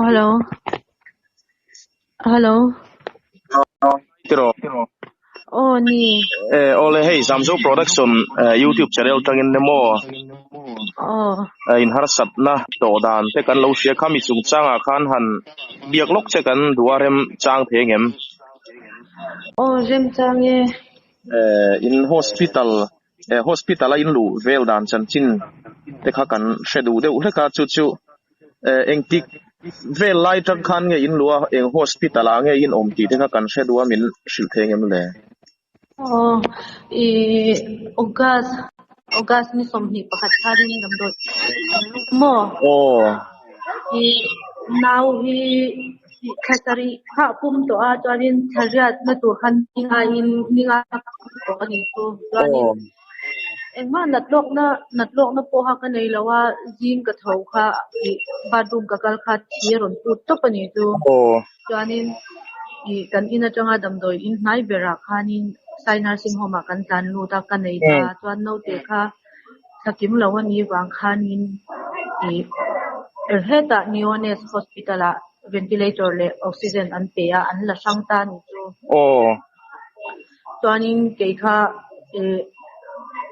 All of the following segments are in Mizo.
Hello hello Tiraw. Aw ni. E awle hei Zamzo production youtube channel tangin emaw Aw. In harsatna tawh dan te kan lo hria kha mi chungchangah khan han biak lawk che kan duh a rem chang thei angem? Aw rem chang e. In hospital hospital a in luh vel dan chanchin te kha kan hre duh deuh hlek a chu chu engtik vel lai tang khan nge in luh a eng hospital ah nge in awm tih te kha kan hre duh a min hrilh thei ngem le? Aw ih August August ni 21 khanin damdawi maw? Aw. Ih nau hi thla sarih kha a pum tawh a chuanin thla riatna tur khan ni nga in ni nga tawh a nih chu chuanin engmah nat lawkna nat lawkna pawh kha ka nei lo a zing ka tho kha ih bathroom ka kal kha thi a rawn put tawp a nih chu chuanin ih kan in atanga damdawi in hnai berah khanin Sai nursing home ah kan tlan lut a ka nei ta chuan naute kha thla kim lo a nih vang khanin ih hetah Neones hospital ah ventilator leh oxygen an pe a an la hrang ta a nih chu. Chuanin kei kha ih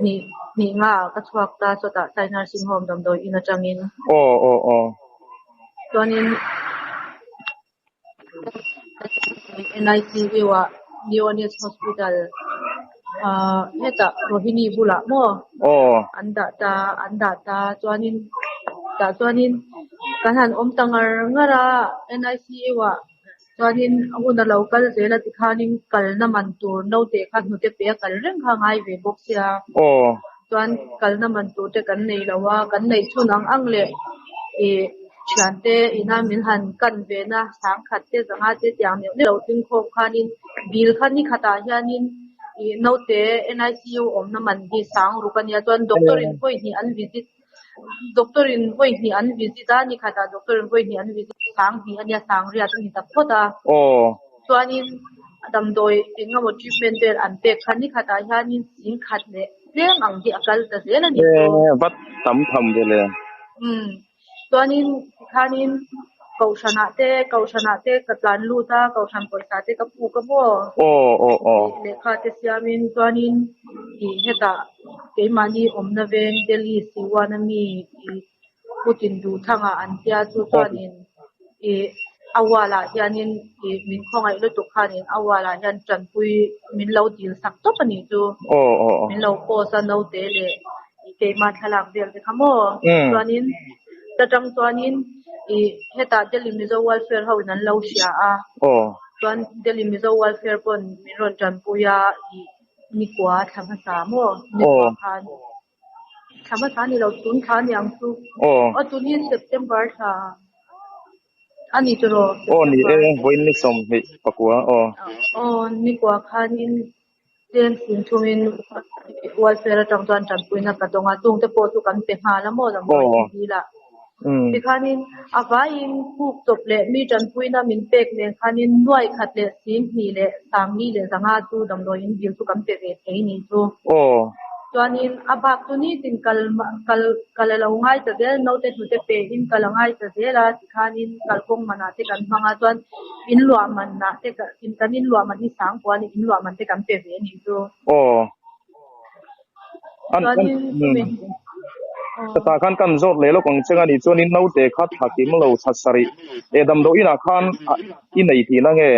hnih hnih nga ah ka chhuak ta chawtah Sai nursing home damdawi in atangin. Chuanin NICU ah Neonates Hospital ah hetah Rohini bulah maw an dah ta an dah ta chuanin tah chuanin kan han awm ta ngar ngar a NICU ah chuanin a hun a lo kal zel a tikhanin kalna man tur naute kha hnute pe a kal reng kha a ngai ve bawk sia chuan kalna man tur te kan nei lo a kan neih chhun ang ang leh ih Thiante ina min han kan ve na sangkhat te zanga te tiang neuh neuh lo tling khawm khanin bill kha ni khatah hianin ih naute NICU awmna man hi sang ruk a nia chuan doctor in vawi hnih an visit doctor in vawi hnih an visit a ni khatah doctor in vawi hnih an visit sang hnih a nia sang riat a ni ta phawt a chuanin damdawi eng emaw treatment vel an pek kha ni khatah hianin sing khat leh tlem ang hi a kal ta zel a ni chu. Vat tam tham ve le. Umm. Chuanin tikhanin Kohhranah te Kohhranah te ka tlan lut a, Kohhran pawisa te ka puk a maw? Lehkha te siamin chuanin ih hetah keimahni awmna veng Delhi Siwan a mi ih Putin Duhthanga an tia chu chuanin ih a wall ah hianin ih min khawngaih lutuk khanin a wall ah hian tanpui min lo dil sak tawp a nih chu. Min lo post a naute leh Keimah thlalak vel te kha maw? Chuanin ta tang chuanin ih hetah Delhi Mizo Welfare ho in an lo hria a. Chuan Delhi Mizo Welfare pawn min rawn tanpui a ih nikua thla hmasa maw? Nikua khan thla hmasa ni lo tun thla ni ang chu. Aw tun hi September thla a ni tiraw? Aw ni e, vawiin ni 24 aw. Aw nikua khanin Tlem sin chungin welfare atang chuan tanpuina ka dawng a, chungte pawh chu kan pe nghal a maw damdawi in dil ah. Tikhanin a vaiin kuk chawp leh mi tanpuina min pek nen khanin nuai khat leh sing hnih leh sangli leh zanga chu damdawi in dil chu kan pe ve thei ni chu. Chuanin a bak chu nitin kal kal kal a lo ngai ta zel, naute hnute pe in kal a ngai ta zel a, tikhanin kalkawng manah te kan hmang a, chuan In luah man ah te ka in kan in luah man hi sang pawh a ni in luah man te kan pe ve a nih chu. Aw. An Chuanin chumi aw. Tah khan kan zawt leh lawk ang cheng a nih chuan in naute kha thla kim lo thla sarih e damdawi inah khan i nei tihna nge?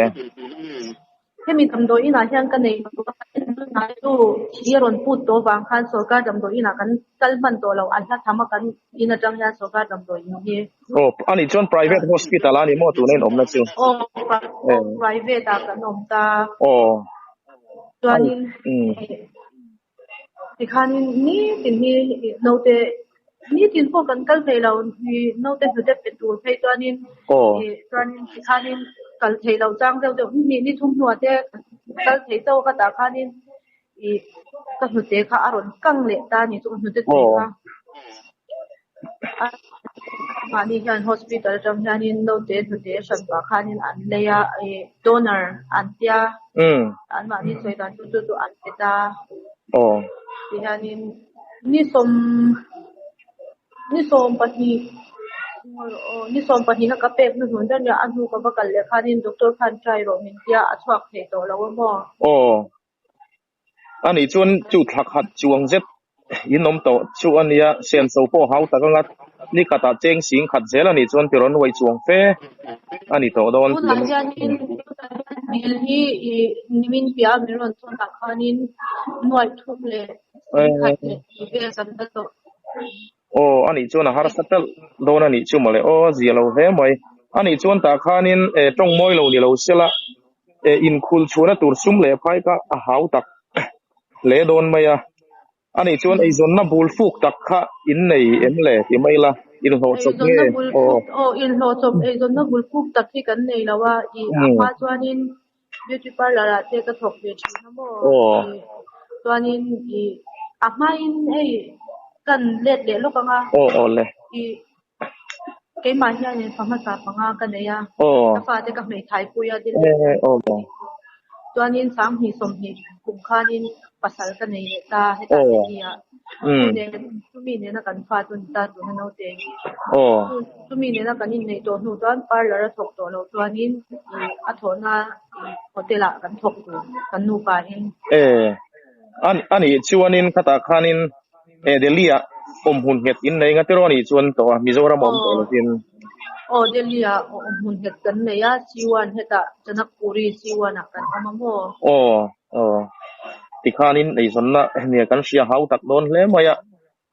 Hemi damdawi inah hian ka nei lo a, tunah chu thi a rawn put tawh vang khan sorkar damdawi inah kan kal hman tawh lo, a hla tham a kan in atang hian sorkar damdawi in hi. Aw, ani chuan private hospital a ni maw tuna in awmna chu? Aw, private ah kan awm ta. Aw. Chuanin tikhanin nitin hi naute nitin pawh kan kal thei lo naute hnute pe tur phei chuanin chuanin tikhanin kal thei lo chang deuh deuh ni ni thum hnuah te kal thei chauh a tah khanin ih ka hnute kha a rawn kang leh ta a ni chu ka hnute tui kha. Mahni hian hospital atang hianin naute hnute hran pah khanin an lei a, ih donor an tia an mahni sawi dan chu chu chu an pe ta. Ti hianin ni sawm ni sawm pahnih Aw ni 12 a ka pek hnuhnun ber nia a hnu ka va kal leh khanin doctor khan try rawh min tia a chhuak thei tawh lo a maw? Aw ani chuan chu thla khat chuang zet in awm tawh chu ania senso pawh hau tak anga ni khatah cheng sing khat zel ani chuan ti rawn uai chuang fe ani tawh dawn Tunah hianin bill hi i nimin piah a min rawn thawn ah khanin nuaih thum leh sing khat leh tih vel kan la tawh. Aw anih chuan a harsa telh dawn anih chu mawle aw zia lo hle mai. Anih chuan tah khanin tawng mawi lo ni lo sela inkhul chhuahna tur sum leh phai kha a hau tak hle dawn mai a. Anih chuan eizawnna bul fuk tak kha in nei em le ti mai ila inhlawh chawp nge Eizawnna bul fuk aw inhlawh chawp eizawnna bul fuk tak hi kan nei lo a i a hma chuanin beauty parlour ah te ka thawk ve thin a maw i chuanin i a hmain hei kan let leh lawk ang a i keimah hianin fa hmasa panga ka nei a ka fate ka hmeithai pui a chuanin 2020 kum khanin pasal ka nei leh ta hetah Delhi ah chumi nena kan fa chu ni ta tuna naute hi chumi nena kan inneih tawh hnu chuan parlour a thawk tawh loh chuanin a thawhna hotel ah kan thawk tur kan nupa in. Ani chuanin khatah khanin Delhi ah awm hun nghet in nei nga tiraw anih chuan tawh a Mizoram a awm tawh lovin. Aw Delhi ah awm hun nghet kan nei a C1 hetah Janakpuri C1 ah kan awm a maw? Aw aw tikhanin eizawnna nia kan hria hau tak dawn hle mai a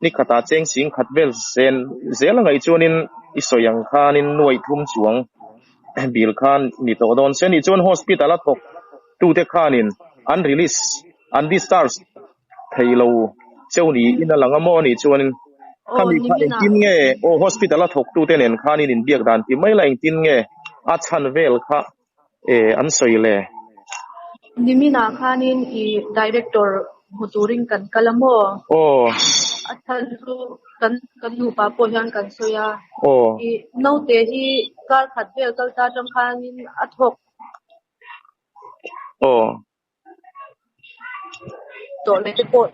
ni khatah cheng sing khat vel zen zel a ngaih chuanin i sawi ang khanin nuaih thum chuang bil khan ni tawh dawn se anih chuan hospital a thawk tute khanin an release an discharge thei lo cheu niin a lang a maw anih chuanin khami kha engtin nge aw hospital a thawktute nen khanin inbiak dan ti mai la engtin nge a chhan vel kha e an sawi le. Niminah khanin i director hmu turin kan kal a maw? Aw. A chhan chu kan kan nupa pawh hian kan sawi a. Aw. I naute hi kar khat vel kal ta atang khanin a thawk. Aw. Tawh leh te pawh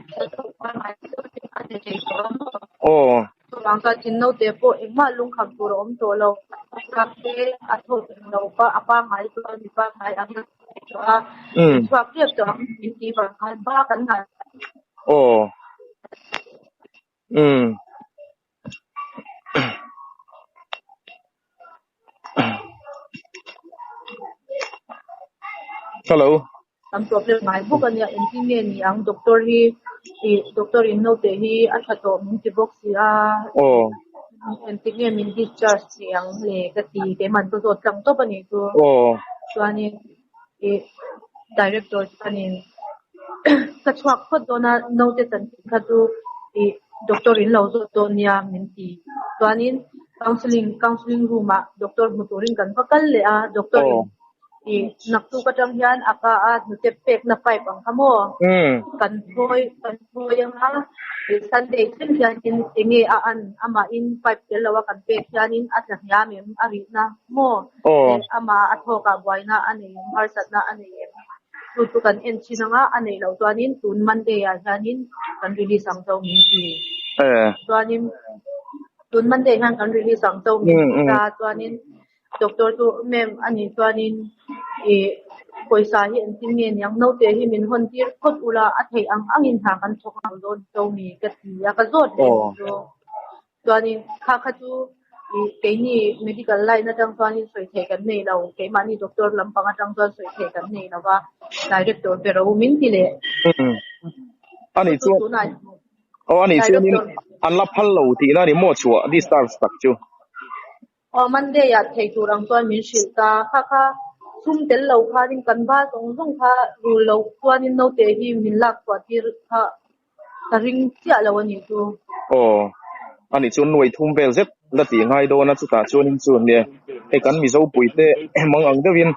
a ni thei tawh a maw? Aw. Chuvang chuan in naute pawh engmah lungkham tur a awm tawh lo. Te a thawk lo pa a pangngai chuan mi pangngai ang a ni tawh a. Chhuak tep tawh ang min tih vang khan ba kan ngah. Aw. Hello. Kan problem ngai bawk a nia engtin nge ni ang doctor hi ih doctor in naute hi a tha tawh min ti bawk si a engtin nge min discharge thei ang le ka ti keimah ka zawt tlang tawp a nih chu chuanin ih director chuanin ka chhuak phawt dawn a naute chanchin kha chu ih doctor in lo zawt dawn nia min ti chuanin counselling counselling room ah doctor hmu turin kan va kal leh a doctor in Ih naktuk atang hian a ka a hnute pekna pipe ang kha maw? Kan phawi kan phawi anga ih Sunday thleng hianin enge a an amahin pipe tel lo a kan pek hianin a tla hniam em a rihna maw? Leh amah a thawkah buaina a nei em harsatna a nei em? Chu chu kan en thin anga a neih loh chuanin tun Monday ah hianin kan release ang chauh min ti. Chuanin tun Monday hian kan release ang chauh min ti ta chuanin Doctor chu ma'am a nih chuanin ih pawisa hi engtin nge niang naute hi min hawn tir phawt ula a theih ang angin hna kan thawk ang dawn cho mi ka ti a ka zawt leh ni chu. Chuanin kha kha chu ih keini medical line atang chuanin sawi theih kan nei lo keimahni doctor lampang atang chuan sawi theih kan nei lo va director ber a awm in ti leh. Ani chuan aw ani chuanin an la phal lo tihna a ni maw chhuah discharge tak chu. Aw Monday ah thei tur ang chuan min hrilh ta. Kha kha sum tel lo khanin kan ba zawng zawng kha rul lo chuanin naute hi min lak chhuah tir kha ka ring chiah lo a nih chu. Aw ani chuan nuai thum vel zet la tih ngai dawn a chutah chuanin chu nia hei kan Mizo puite mang ang deuhin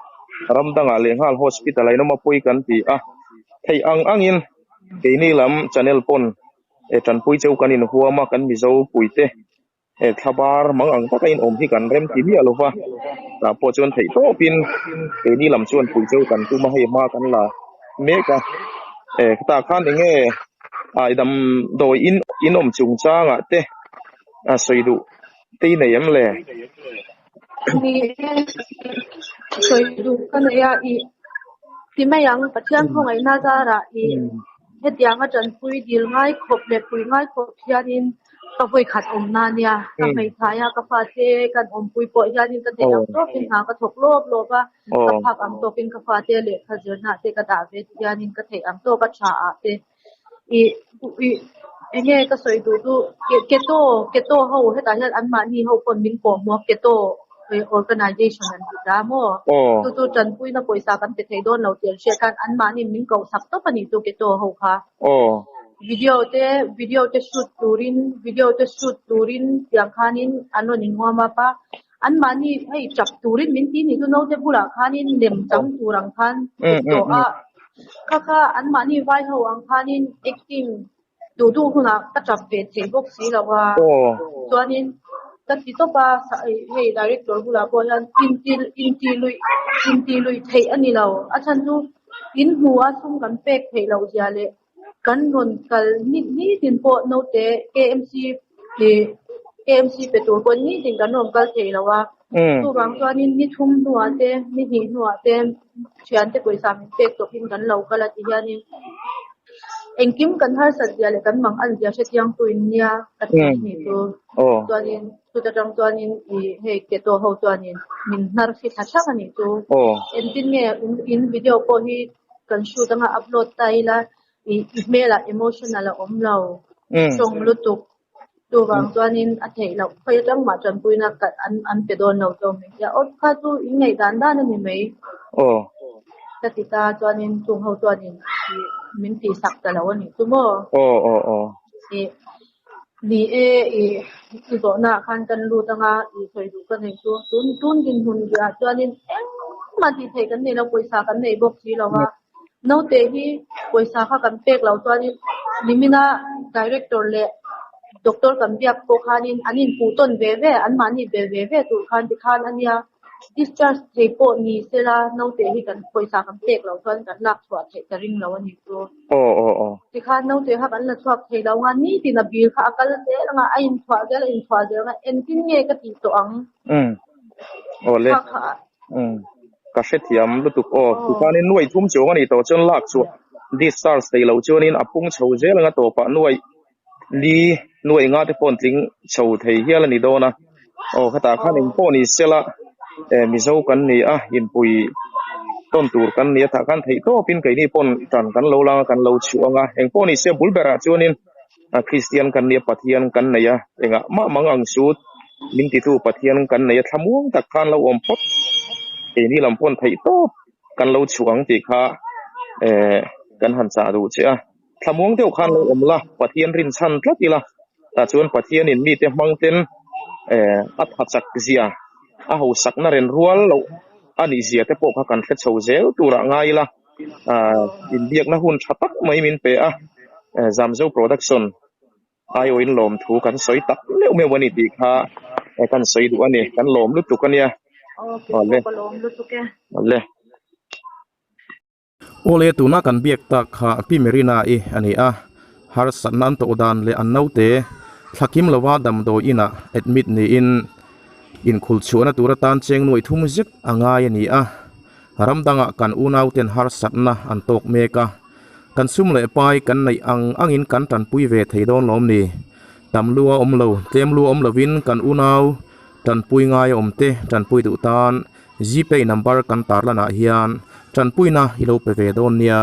ram dangah leh nghal hospital ah in awm a pawi kan ti a theih ang angin keini lam channel pawn tanpui cheu kan inhuam a kan Mizo puite He thlabar mang ang taka in awm hi kan rem ti miah lo va, tah pawh chuan theih tawpin keini lam chuan pui cheu kan tum a, hei hma kan la mek a. E tah khan eng nge ai damdawi in in awm chungchangah te a sawi duh. te i nei em le? Ni e, sawi duh ka nei a, i ti mai ang, Pathian khawngaihna zarah i hetianga tanpui dil ngai khawp leh pui ngai khawp hianin ka vawi khat awmna a nia. Ka hmeithai a, ka fate kan awmpui pawh hianin ka theih ang tawkin hna ka thawk lawp lawp a, ka phak ang tawkin ka fate lehkha zirna te ka dah ve hianin ka theih ang tawka tha ah te i i enge ka sawi duh chu keto keto ho hetah hian anmahni ho pawn min kawh hmuh a keto organization an ti ta maw chu chu tanpuina pawisa kan pe thei dawn lo tih an hriat khan anmahni min koh sak tawp a nih chu keto ho kha video te video te shoot turin video te shoot turin tiang khanin an rawn inhuam up a anmahni hei chak turin min ti ni chu naute bulah khanin lem chang tur ang khan kut tawh a kha kha anmahni vai ho ang khanin acting duh duh hunah ka chap ve thei bawk si lo a chuanin ka ti tawp a hei director bulah pawh hian inti inti lui inti lui theih a ni lo a chhan chu in hmu a sum kan pek theih loh zia leh Kan rawn kal ni nitin pawh naute KMC ih KMC pe tur pawh nitin kan rawn kal thei lo a. Chuvang chuanin ni thum hnuah te ni hnih hnuah te thiante pawisa min pek tawpin kan lo kal a ti hianin engkim kan harsat zia leh kan mang an zia hrechiang tu in nia ka ti anih chu. Chuanin chuta tang chuanin ih hei keto ho chuanin min hnar hri thla thak anih chu. Engtin nge in video pawh hi Kan shoot anga upload ta ila i i hmelah emotional a awm lo tawng lutuk chuvang chuanin a theih loh khawi atang mah tanpuina ka an an pe dawn lo zawk mai tia aw kha chu in ngaih dan dan a ni mai ka ti ta chuanin chung ho chuanin i min tih sak ta lo a nih chu maw i ni e i i zawhna ah khan kan lut anga i sawi duh ka nei chu tun tun dinhmun ah chuanin engmah tih theih kan nei lo pawisa kan nei bawk si lo a naute hi pawisa kha kan pek loh chuanin nimina director leh doctor kan biak pawh khanin an inpuh tawn ve ve anmahni ve ve ve tur khan tikhan a nia. Discharge thei pawh ni sela naute hi kan pawisa kan pek loh chuan kan lak chhuah theih ka ring lo a ni chu. Aw aw aw. Tikhan naute kha kan la chhuak thei lo nga nitin a bil kha a kal zel anga a inchhuah zel a inchhuah zel anga engtin nge ka tih tawh ang. Umm. Aw le. Umm. Ka hrethiam lutuk aw. Tikhanin nuai thum chuang a nih tawh chuan lak chhuah discharge thei loh chuanin a pung chho zel anga tawpah nuai Li nuai nga te pawh an tling chho thei hial a ni dawn a, aw khatah khan eng pawh ni sela eh Mizo kan ni a, inpui tawn tur kan ni a, tah khan theih tawpin keini pawn tan kan lo lang a, kan lo chhuah ang a, eng pawh ni se bul berah chuanin Kristian kan ni a, Pathian kan nei a, engah mah mang ang chu min titu Pathian kan nei a, thlamuang tak khan lo awm phawt keini lam pawn theih tawp kan lo chhuah ang tih kha eh kan han chah duh che a. Thlamuang deuh khan lo awm la, Pathian rinchhan tlat ila, tah chuan Pathianin mite hmang ten a tha chak zia, a hausakna ren rual loh a nih zia te pawh kha kan hre chho zel turah ngai ila, inbiakna hun tha tak mai min pe a, Zamzo Production aiawhin lawmthu kan sawi tak meuh meuh a ni tih kha kan sawi duh a ni, kan lawm lutuk a nia. Awle. Awle. Awle tuna kan biak tak kha Pi Merina-i a ni a, harsatna an tawh dan leh an naute thlakim lova damdawi inah admit niin inkhul chhuahna tur atan cheng nuaih thum zet a ngai a ni a, ram dangah kan unauten harsatna an tawk mek a, kan sum leh pai kan neih ang angin kan tanpui ve thei dawn lawm ni? Tam lu a awm lo, tlem lu a awm lovin kan unau tanpui ngai a awm te tanpui duh tan Gpay number kan tarlanah hian tanpuina i lo pe ve dawn nia.